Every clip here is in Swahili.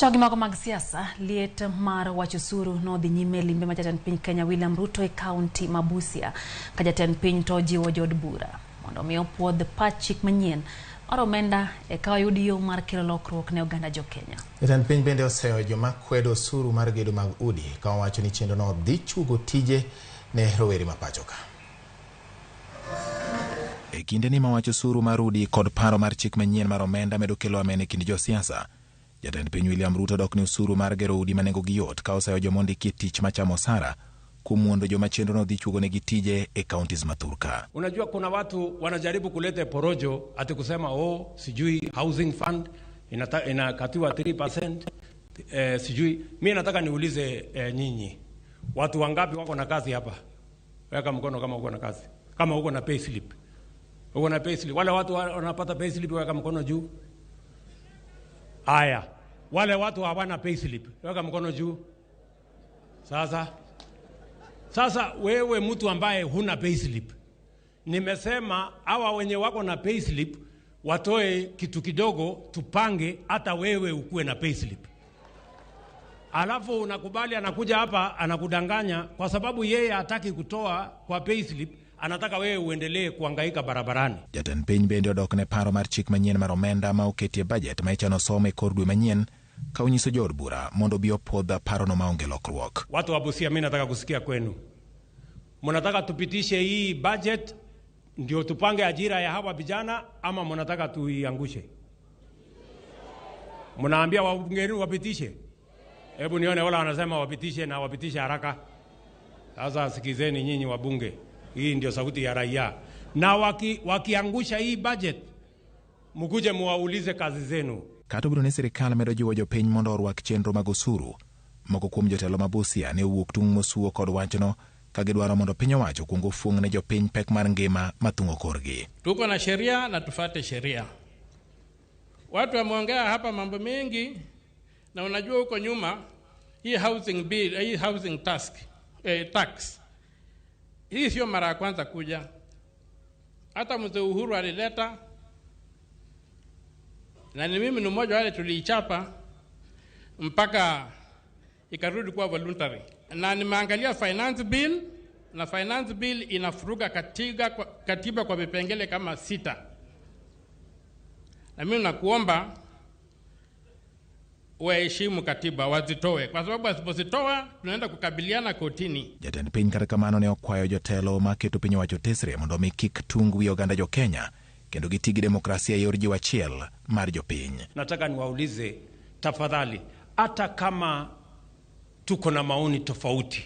Chogi mago mag siasa, liet mar wach osuru nodhi nyime e limbe ma jatend piny Kenya William Ruto e kaunti ma Busia, ka jatend piny to jiwo jood bura mondo mi opuodh pach chik manyien mar omenda eka oyud yo mar kelo lokruok ne oganda jo Kenya. Jatend piny bende oseyo joma kwedo osuru mar gedo mag udi ka owacho ni chenrono dhi chugo tije ne rowere ma pacho ka. E kindeni ma wach osuru mar udi kod paro mar chik manyien mar omenda medo kelo amen e kind josiasa, jatend piny William Ruto dok ne osuru mar gero udi ma nengogi yot ka osayo joma ondiki e tich machamo osara kuom wuondo joma chenrono dhi chuogonegi tije e counties ma thurka. Unajua kuna watu wanajaribu kuleta porojo ati kusema, oh, sijui housing fund inakatiwa 3%, sijui. Mi nataka niulize, nyinyi watu wangapi wako na kazi hapa? Weka mkono kama uko na kazi, kama uko na pay slip. Uko na pay slip? Wale watu wanapata pay slip, weka mkono juu. Aya, wale watu hawana pay slip, weka mkono juu. Sasa wewe mtu ambaye huna pay slip, nimesema hawa wenye wako na pay slip watoe kitu kidogo, tupange hata wewe ukuwe na pay slip. Alafu unakubali anakuja hapa anakudanganya kwa sababu yeye hataki kutoa kwa pay slip, anataka wewe uendelee kuhangaika barabarani. Jatend piny bende odok ne paro mar chik manyien mar omenda ma oketie bajet ma ichano som e kor dwe manyien ka onyiso jood bura mondo obi opuodh parono maonge lokruok. Watu wa Busia, mimi nataka kusikia kwenu. Mnataka tupitishe hii budget ndio tupange ajira ya hawa vijana ama mnataka tuiangushe? Mnaambia wabunge wenu wapitishe? Hebu nione wala wanasema wapitishe na wapitishe haraka. Sasa sikizeni nyinyi wabunge, hii ndio sauti ya raia. Na wakiangusha hii budget, mkuje muwaulize kazi zenu. Kata obedo ni sirikal medo jiwo jopiny mondo orwak chenro mag osuru, moko kuom jotelo ma Busia ne owuok tung' mosuo kod wachno ka gidwaro mondo piny owacho okuong ofuong' ne jopiny pek mar ngima mathung'o korgi. Tuko na sheria na tufate sheria. Watu wameongea hapa mambo mengi, na unajua huko nyuma hii housing bill, hii housing tax hii sio mara ya kwanza kuja. Hata mzee Uhuru alileta, na ni mimi ni mmoja wale tuliichapa mpaka ikarudi kuwa voluntary. Na nimeangalia finance bill, na finance bill inafuruga katiba kwa vipengele kama 6. Na mimi nakuomba waheshimu katiba, wazitoe, kwa sababu wasipozitoa tunaenda kukabiliana kotini. Jatend piny kata kamano ne okwayo jotelo ma keto piny owacho tesre mondo mi kik tung wi oganda jo Kenya kendo giti gi demokrasia e yor jiwo achiel mar jopiny. Nataka niwaulize tafadhali, hata kama tuko na maoni tofauti,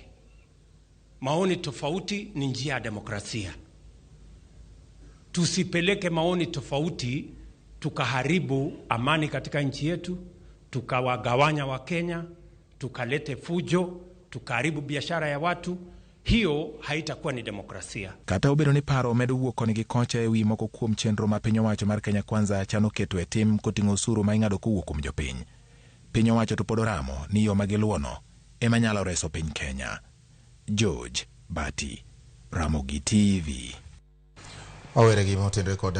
maoni tofauti ni njia ya demokrasia. Tusipeleke maoni tofauti tukaharibu amani katika nchi yetu, tukawagawanya Wakenya, tukalete fujo, tukaharibu biashara ya watu. Hiyo haitakuwa ni demokrasia. Kata obedo ni paro medo wuok koni gi kocha e wi moko kuom chenro ma piny owacho mar Kenya Kwanza chano keto e tim koting'o osuru ma ing'ado kowuok kuom jopiny. Piny owacho to pod oramo ni yo ma giluwono ema nyalo reso piny Kenya. George Bati, Ramogi TV. Wawere gi motenore kod